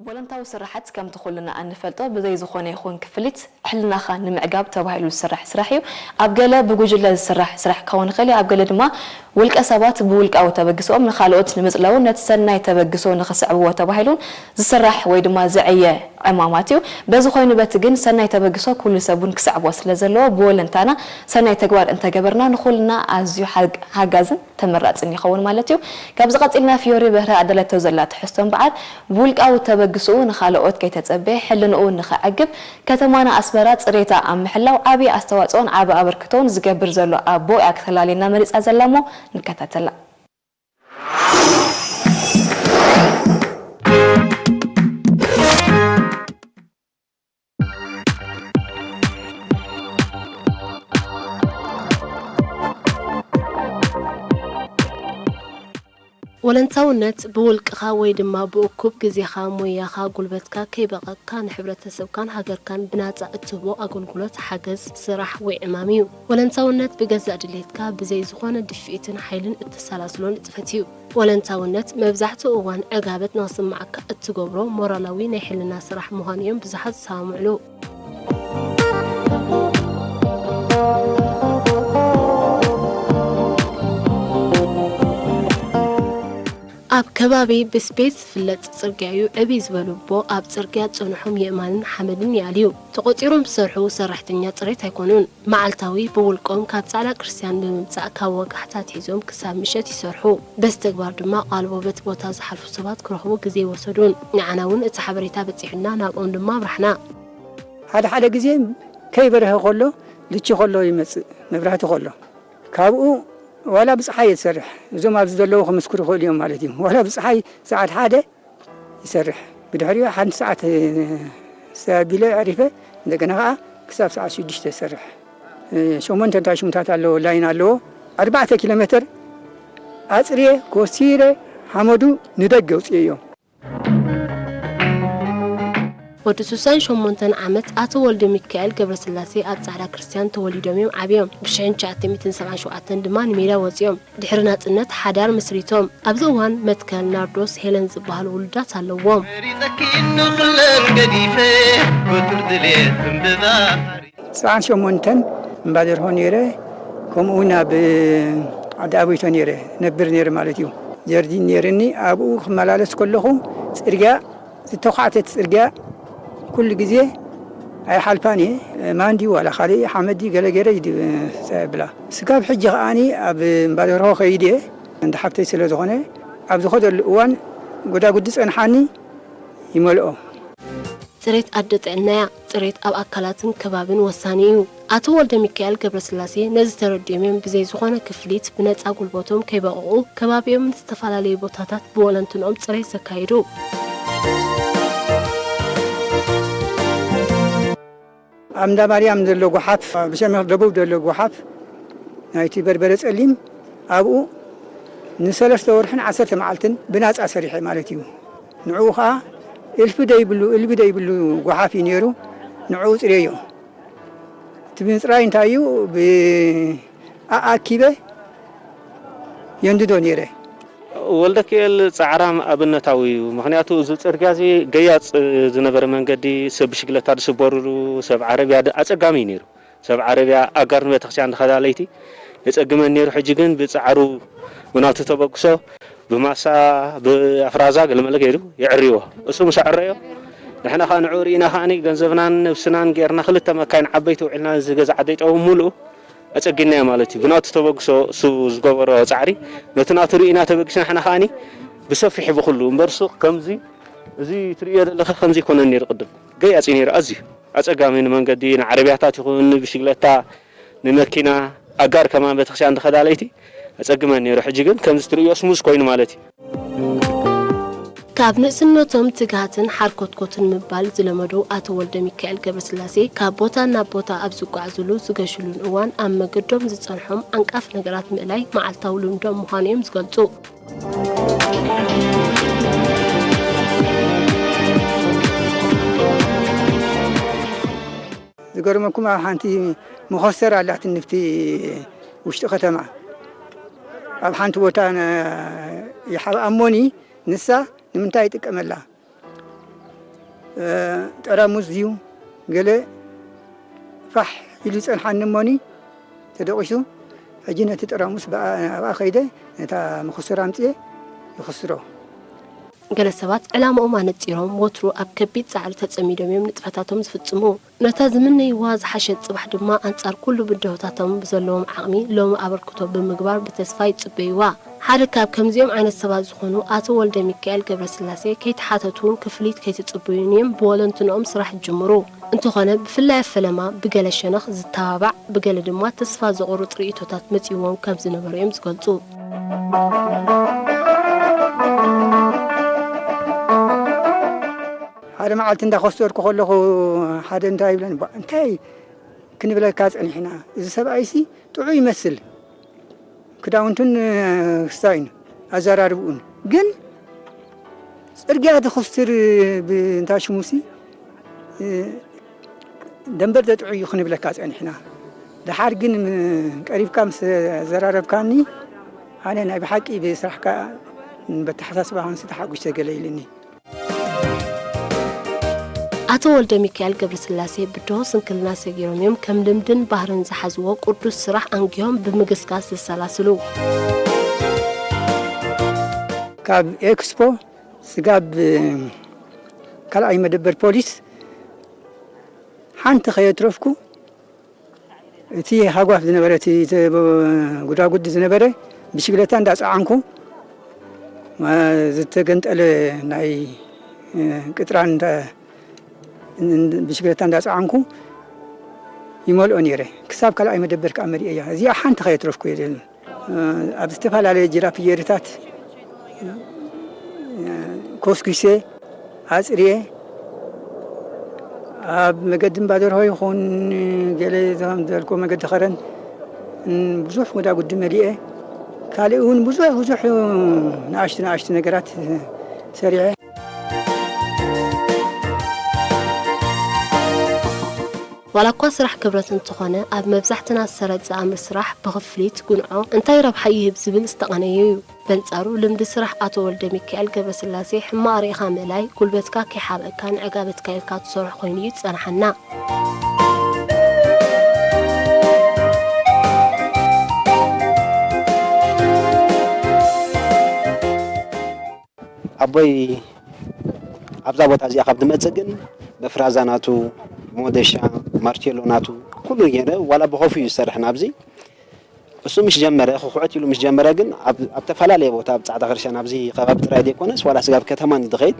ወለንታዊ ስራሓት ከምቲ ኩልና እንፈልጦ ብዘይ ዝኾነ ይኹን ክፍሊት ሕልናኻ ንምዕጋብ ተባሂሉ ዝስራሕ ስራሕ እዩ። ኣብ ገለ ብጉጅለ ዝስራሕ ስራሕ ክኸውን ይኽእል እዩ፣ ኣብ ገለ ድማ ውልቀ ሰባት ብውልቃዊ ተበግሶኦም ንኻልኦት ንምጽላውን ነቲ ሰናይ ተበግሶ ንኽስዕብዎ ተባሂሉ ዝስራሕ ወይ ድማ ዝዕየ ዕማማት እዩ። በዚ ኮይኑ በቲ ግን ሰናይ ተበግሶ ኩሉ ሰብ እውን ክስዕቦ ስለ ዘለዎ ብወለንታና ሰናይ ተግባር እንተገበርና ንኹልና ኣዝዩ ሓግ-፣ ሓጋዝን ተመራጽን ይኸውን ማለት እዩ። ካብዚ ቀጺልና ፊዮሪ በርሀ ኣዳላቶ ዘላ ትሕዝቶ እምበኣር ብውልቃዊ ተበግስኡ ንኻልኦት ከይተጸበየ ሕልንኡ ንኸዕግብ ከተማና ኣስመራ ጽሬታ ኣብ ምሕላው ዓቢ ኣስተዋጽኦን ዓቢ ኣበርክቶን ዝገብር ዘሎ ኣቦ እያ ክተላልየና መሪጻ ዘላ እሞ ንከታተላ። ወለንታውነት ብውልቅኻ ወይ ድማ ብእኩብ ግዜኻ፣ ሞያኻ፣ ጉልበትካ ከይበቐቕካ ንሕብረተሰብካን ሃገርካን ብናጻ እትህቦ ኣገልግሎት፣ ሓገዝ፣ ስራሕ ወይ ዕማም እዩ። ወለንታውነት ብገዛእ ድሌትካ ብዘይ ዝኾነ ድፍኢትን ሓይልን እተሰላስሎ ንጥፈት እዩ። ወለንታውነት መብዛሕትኡ እዋን ዕጋበት ንኽስምዓካ እትገብሮ ሞራላዊ ናይ ሕልና ስራሕ ምዃኑ እዮም ብዙሓት ዝሰማምዕሉ። ኣብ ከባቢ ብስፔስ ዝፍለጥ ጽርግያ እዩ። ዕብይ ዝበሉ ኣቦ ኣብ ጽርግያ ጸንሖም የእማንን ሓመድን ይኣልዩ። ተቖጺሮም ዝሰርሑ ሰራሕተኛ ጽሬት ኣይኮኑን። መዓልታዊ ብውልቆም ካብ ጻዕዳ ክርስትያን ብምምጻእ ካብ ወጋሕታ ኣትሒዞም ክሳብ ምሸት ይሰርሑ። በዚ ተግባር ድማ ቃልቦ በቲ ቦታ ዝሓልፉ ሰባት ክረኽቡ ግዜ ኣይወሰዱን። ንዓና እውን እቲ ሓበሬታ በጺሑና ናብኦም ድማ ኣምራሕና። ሓደ ሓደ ግዜ ከይበርሀ ከሎ፣ ልቺ ከሎ ይመጽእ፣ መብራህቲ ከሎ። ካብኡ ዋላ ብጸሓይ እየ ዝሰርሕ። እዞም ኣብዚ ዘለዉ ክምስክሩ ይኽእሉ እዮም ማለት እዩ። ዋላ ብጸሓይ ሰዓት ሓደ ይሰርሕ። ብድሕሪኡ ሓንቲ ሰዓት፣ እ፣ ኣስተባቢለ ኣዕሪፈ፣ እንደገና ኸዓ ክሳብ ሰዓት ሽዱሽተ ይሰርሕ። እ፣ ሸሞንተ እንታይ ሽሙታት ኣለዎ፣ ላይን ኣለዎ። ኣርባዕተ ኪሎ ሜትር ኣጽርየ፣ ኮሲረ፣ ሓመዱ ንደገ ኣውፅኤዮ። ወዲ ስሳን ሸሞንተን ዓመት ኣቶ ወልደ ሚካኤል ገብረስላሴ ኣብ ጻዕዳ ክርስትያን ተወሊዶም እዮም ዓብዮም። ብሽሕን ትሽዓተ ሚእትን ሰብዓን ሸውዓተን ድማ ንሜዳ ወጺኦም። ድሕሪ ናጽነት ሓዳር መስሪቶም። ኣብዚ እዋን መትከል፣ ናርዶስ፣ ሄለን ዝበሃሉ ውሉዳት ኣለዎም። መሪጸኪ ንኹለን ገዲፈ፣ ክቱር ድሌት ዕምበባ። ሰብዓን ሸሞንተን እምባደርሆ ነይረ፣ ከምኡ እውን ኣብ ዓዲ ኣበይቶ ነይረ፣ ነብር ነይረ ማለት እዩ። ጀርዲን ነይርኒ፣ ኣብኡ ክመላለስ ከለኹ ጽርግያ፣ ዝተዃዕተት ጽርግያ ኩሉ ግዜ ኣይሓልፋን እየ። ማን ድዩ ዋላ ካልእ ሓመድ ድዩ ገለ ገይረ ይድ-፣ ብላ። ስጋብ ሕጂ ከኣኒ ኣብ እምባደርሆ ከይደ፣ እንዳ ሓብተይ ስለ ዝኾነ፣ ኣብ ዝኸደሉ እዋን ጎዳጉዲ ጸንሓኒ ይመልኦ። ጽሬት ኣደ ጥዕና እያ። ጽሬት ኣብ ኣካላትን ከባብን ወሳኒ እዩ። ኣቶ ወልደ ሚካኤል ገብረስላሴ ነዚ ተረዲኦም እዮም ብዘይ ዝኾነ ክፍሊት ብነጻ ጉልበቶም ከይበቕቑ ከባቢኦም ዝተፈላለዩ ቦታታት ብወለንትንኦም ጽሬት ዘካይዱ። ኣብ እንዳ ማርያም ዘሎ ጓሓፍ፣ ብሰሜን ደቡብ ዘሎ ጓሓፍ ናይቲ በርበረ ጸሊም ኣብኡ ንሰለስተ ወርሕን ዓሰርተ መዓልትን ብናጻ ሰሪሐ ማለት እዩ። ንዕኡ ኸኣ እልፊ ደይብሉ፣ እልቢ ደይብሉ ጓሓፍ እዩ ነይሩ። ንዕኡ ጽርየዮ። እቲ ምጽራይ እንታይ እዩ? ብኣኣኪበ የንድዶ ነይረ። ወልደኪኤል ጻዕራም ኣብነታዊ እዩ። ምኽንያቱ እዚ ጽርግያ እዚ ገያጽ ዝነበረ መንገዲ፣ ሰብ ብሽግለታ ዝስበሩሉ፣ ሰብ ዓረብያ ድ-፣ ኣጸጋሚ እዩ ነይሩ። ሰብ ዓረብያ ኣጋር ንቤተክርስትያን ዝኸዳ ለይቲ የጸግመን ነይሩ። ሕጂ ግን ብጻዕሩ፣ ብናቱ ተበግሶ፣ ብማሳ፣ ብኣፍራዛ ገለመለ ገይሩ የዕርይዎ። እሱ ምስ ኣዕረዮ፣ ንሕና ኸኣ ንዕኡ ርኢና ኸኣኒ ገንዘብናን ነብስናን ጌርና ክልተ መካይን ዓበይቲ ውዒልና እዚ ገዛ ዓደይ ጠቡ ምሉኡ ኣጸጊናዮ ማለት እዩ። ብናቱ ተበግሶ እሱ ዝገበሮ ጻዕሪ፣ ነቲ ናቱ ርኢና ተበጊስና ንሕና ኸኣኒ ብሰፊሑ ብኹሉ እምበር ሱቕ ከምዚ፣ እዚ ትርእዮ ዘለኻ ከምዚ ኣይኮነን ነይሩ ቅድም። ገያጺ ነይሩ ኣዝዩ። ኣጸጋሚ ንመንገዲ፣ ንዓረብያታት ይኹን፣ ንብሽግለታ፣ ንመኪና፣ ኣጋር ከማን ቤተክርስትያን ዝኸዳ ለይቲ ኣጸግመን ነይሩ። ሕጂ ግን ከምዚ ትርእዮ ስሙዝ ኮይኑ ማለት እዩ። ካብ ንእስነቶም ትግሃትን ሓርኮትኮትን ምባል ዝለመዱ ኣቶ ወልደ ሚካኤል ገብረስላሴ፣ ካብ ቦታ ናብ ቦታ ኣብ ዝጓዓዙሉ ዝገሹሉን እዋን ኣብ መገዶም ዝጸንሖም ዓንቃፊ ነገራት ምእላይ መዓልታዊ ልምዶም ምዃኑ እዮም ዝገልጹ። ዝገርመኩም ኣብ ሓንቲ መኾስተር ኣላትኒ ኣብቲ ውሽጢ ከተማ። ኣብ ሓንቲ ቦታ ነ-፣ ይሓብኣ እሞኒ ንሳ ንምንታይ ይጥቀመላ? ጠራሙዝ ድዩ ገለ ፋሕ ኢሉ ጸንሓኒ እሞኒ ተደቂሱ። ሕጂ ነቲ ጠራሙስ ብኣ-፣ ኣብኣ ከይደ ነታ መኹሰር ኣምጽኤ ይኹስሮ። ገለ ሰባት ዕላማኦም ኣነጺሮም ወትሩ ኣብ ከቢድ ጻዕሪ ተጸሚዶም እዮም ንጥፈታቶም ዝፍጽሙ። ነታ ዝምነይዋ ዝሓሸት ጽባሕ ድማ ኣንጻር ኩሉ ብድሆታቶም ብዘለዎም ዓቕሚ ሎሚ ኣበርክቶ ብምግባር ብተስፋ ይጽበይዋ። ሓደ ካብ ከምዚኦም ዓይነት ሰባት ዝኾኑ ኣቶ ወልደ ሚካኤል ገብረስላሴ ከይተሓተቱ እውን ክፍሊት ከይትጽበዩን እዮም ብወለንትንኦም ስራሕ ዝጅምሩ። እንተኾነ ብፍላይ ኣብ ፈለማ ብገለ ሸነኽ ዝተባባዕ ብገለ ድማ ተስፋ ዘቑርጽ ርእይቶታት መጺእዎም ከም ዝነበሩ እዮም ዝገልጹ። ሓደ መዓልቲ እንዳኸሰርኩ ከለኹ ሓደ እንታይ ይብለኒ፣ "ባ፣ እንታይ ክንብለካ ጸኒሕና? እዚ ሰብኣይሲ ጥዑይ ይመስል፣ ክዳውንቱን ክስታዩን ኣዘራርብኡን፣ ግን ጽርግያ ዝኹስትር ብእንታ ሽሙሲ ደንበር ዘጥዑ እዩ ክንብለካ ጸኒሕና። ደሓር ግን ም-፣ ቀሪብካ ምስ ዘራረብካኒ፣ ኣነ ናይ ብሓቂ ብስራሕካ በተሓሳስባኻንሲ ተሓጒሰ" ገለ ኢልኒ። ኣቶ ወልደ ሚካኤል ገብረስላሴ ብድሆ ስንክልና ሰጊሮም እዮም ከም ልምድን ባህርን ዝሓዝዎ ቅዱስ ስራሕ ኣንጊሆም ብምግስጋስ ዘሰላስሉ። ካብ ኤክስፖ ስጋብ ካልኣይ መደበር ፖሊስ ሓንቲ ከየትረፍኩ፣ እቲ ሃጓፍ ዝነበረ፣ እቲ ተ-፣ ጉዳጉድ ዝነበረ ብሽግለታ እንዳጸዓንኩ፣ ማ-፣ ዝተገንጠለ ናይ፣ እ፣ ቅጥራን እንዳ-፣ ን-፣ ብሽግለታ እንዳጸዓንኩ ይመልኦ ነይረ። ክሳብ ካልኣይ መደበር ከኣ መሊኤያ። እዚኣ ሓንቲ ከየትረፍኩ የለን። ኣብ ዝተፈላለየ ጅራፕየርታት ኮስኩሴ፣ ኣጽርየ፣ ኣብ መገዲ እምባደርሆ ይኹን ገለ ከም ዝበልኩ መገዲ ኸረን ብዙሕ ወዳጉዲ መሊኤ። ካልእ እውን ብዙሕ ብዙሕ ንኣሽቱ ንኣሽቱ ነገራት ሰሪዐ። ዋላ እኳ ስራሕ ክብረት እንተኾነ፣ ኣብ መብዛሕትና ዝሰረት ዝኣምር ስራሕ ብኽፍሊት፣ ጉንዖ፣ እንታይ ረብሓ ይህብ ዝብል ዝተቐነየ እዩ። በንጻሩ፣ ልምዲ ስራሕ ኣቶ ወልደ ሚካኤል ገብረስላሴ፣ ሕማቕ ርኢኻ ምእላይ፣ ጉልበትካ ከይሓበእካ ንዕጋበትካ ኢልካ ትሰርሖ ኮይኑ እዩ ዝጸንሓና። ኣቦይ ኣብዛ ቦታ እዚኣ ካብ ዝመጽእ ግን በፍራዛ ናቱ፣ ሞደሻ፣ ማርቴሎ ናቱ፣ ኩሉ ገይረ ዋላ ብኸፉ እዩ ዝሰርሕ ናብዚ። እሱ ምስ ጀመረ፣ ክኹዕት ኢሉ ምስ ጀመረ ግን ኣብ፣ ኣብ ተፈላለየ ቦታ፣ ኣብ ጻዕዳ ክርስቲያን ኣብዚ ከባቢ ጥራይ ዘይኮነስ ዋላ ስጋብ ከተማ ንድኸይድ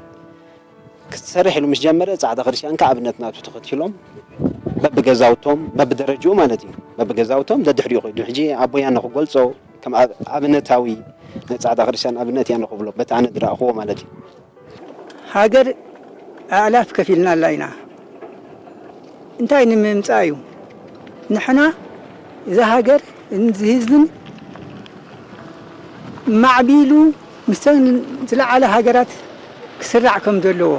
ክትሰርሕ ኢሉ ምስ ጀመረ፣ ጻዕዳ ክርስቲያን ከኣብነት ናቱ ተኸቲሎም በብገዛውቶም፣ በብደረጅኡ ማለት እዩ፣ በብገዛውቶም ደድሕሪኡ ኸይዱ። ሕጂ ኣቦይ ኣነ ክገልጾ ከም ኣብ-፣ ኣብነታዊ ናይ ጻዕዳ ክርስቲያን ኣብነት እየ ኣነ ክብሎ፣ በቲ ኣነ ዝረኣኽዎ ማለት እዩ። ሃገር ኣእላፍ ከፊልናላ ኢና። እንታይ ንምምጻእ እዩ? ንሕና እዛ ሃገር፣ እዚ ህዝብን ማዕቢሉ ምስተን ዝለዓለ ሃገራት ክስራዕ ከም ዘለዎ፣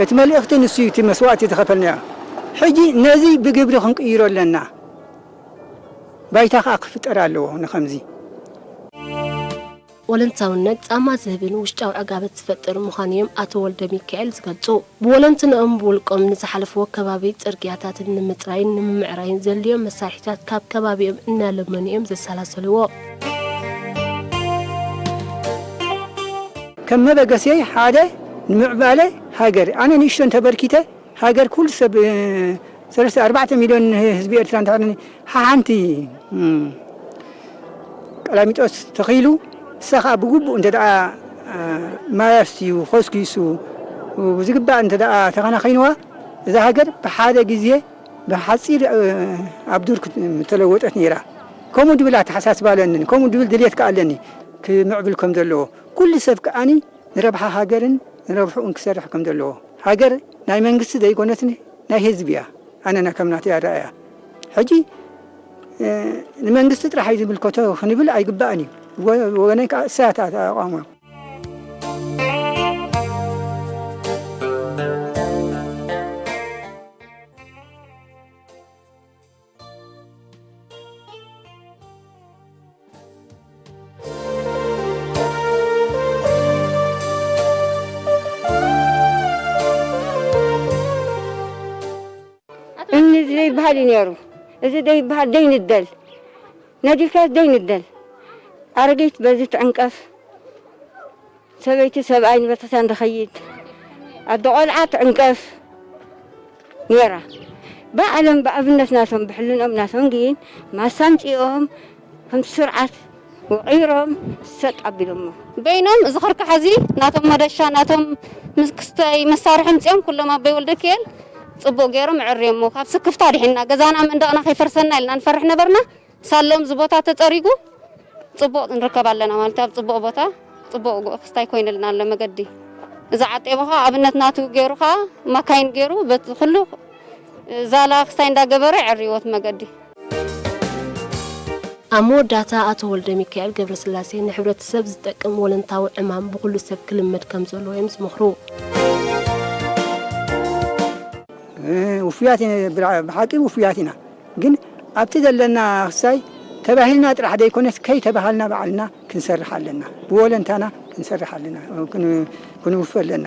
እቲ መልእኽቲ ንሱ እዩ፣ እቲ መስዋእቲ ዝኸፈልናዮ። ሕጂ ነዚ ብግብሪ ክንቅይሮ ኣለና። ባይታ ኸኣ ክፍጠር ኣለዎ ንኸምዚ። ወለንታውነት ጻማ ዝህብን ውሽጣዊ ዕጋበት ዝፈጥር ምዃኑ እዮም ኣቶ ወልደ ሚካኤል ዝገልጹ። ብወለንትንኦም ብውልቆም ንዝሓለፍዎ ከባቢ ጽርግያታትን ንምጽራይን ንምምዕራይን ዘድልዮም መሳርሒታት ካብ ከባቢኦም እናለመኑ እዮም ዘሰላሰልዎ። ከም መበገስየይ ሓደ ንምዕባለ ሃገር፣ ኣነ ንእሽቶ እንተበርኪተ፣ ሃገር ኩሉ ሰብ፣ እ፣ ሰለስተ ኣርባዕተ ሚልዮን ህዝቢ ኤርትራ እንተኾነ፣ ሓንቲ፣ እም፣ ቀላሚጦስ ተኺሉ፣ እሳ ኸኣ ብግቡእ እንተ ደኣ፣ እ፣ ማይ ኣስትዩ፣ ኾስኪሱ፣ ዝግባእ እንተ ደኣ ተኸናኺንዋ፣ እዛ ሃገር ብሓደ ግዜ፣ ብሓጺር፣ እ፣ ኣብ ዱር ክት-፣ ምተለወጠት ነይራ። ከምኡ ድብል ኣተሓሳስባ ኣለንን፣ ከምኡ ድብል ድልየት ከኣ ኣለኒ፣ ክምዕብል ከም ዘለዎ። ኩሉ ሰብ ከኣኒ ንረብሓ ሃገርን ንረብሕኡን ክሰርሕ ከም ዘለዎ። ሃገር ናይ መንግስቲ ዘይኮነትኒ ናይ ህዝቢ እያ። ኣነና ከም ናተይ ኣረኣእያ። ሕጂ፣ እ፣ ንመንግስቲ ጥራሕ እዩ ዝምልከቶ ክንብል ኣይግባእን እዩ። ወ-፣ ወገነይ ከኣ እሳያት ኣቋሙ። ይበሃል እዩ ነይሩ። እዚ ደይበሃል ደይንደል፣ ነዲልካስ ደይንደል። ኣረጊት በዚ ትዕንቀፍ፣ ሰበይቲ ሰብኣይ ንቤተክርስትያን ዝኸይድ፣ ኣደ ቆልዓ ትዕንቀፍ ነይራ። ባዕሎም ብኣብነት ናቶም ብሕልንኦም ናቶም ግን ማሳ ኣምጺኦም ከምቲ ስርዓት ወቒሮም ሰጥ ኣቢሎሞ። በይኖም እዚ ክርካሕ እዚ ናቶም መደሻ ናቶም ምስ ክስታይ መሳርሒ ኣምጺኦም ኩሎም ኣቦይ ወልደኪኤል ጽቡቕ ገይሮም ኣዕርዮሞ። ካብ ስክፍታ ድሒንና ገዛና መንደቕና ከይፈርሰና ኢልና ንፈርሕ ነበርና። ሳሎም እዚ ቦታ ተጸሪጉ ጽቡቕ ንርከብ ኣለና ማለት ኣብ ጽቡቕ ቦታ ጽቡቕ ክስታይ ኮይንልና ኣሎ መገዲ። እዚ ዓጤቦ ኸኣ ኣብነት ናቱ ገይሩ ኸኣ ማካይን ገይሩ በቲ ኩሉ ዛላ ክስታይ እንዳገበረ የዕርይዎ እቲ መገዲ። ኣብ መወዳእታ ኣቶ ወልደ ሚካኤል ገብረስላሴ ንሕብረተሰብ ዝጠቅም ወለንታዊ ዕማም ብኹሉ ሰብ ክልመድ ከም ዘለዎ እዮም ዝመኽሩ። ውፉያት ኢና፣ ብላ- ብሓቂ ውፉያት ኢና። ግን ኣብቲ ዘለና ክሳይ ተባሂልና ጥራሕ ዘይኮነስ ከይተባሃልና ባዕልና ክንሰርሕ ኣለና። ብወለንታና ክንሰርሕ ኣለና። ክን- ክንውፊ ኣለና።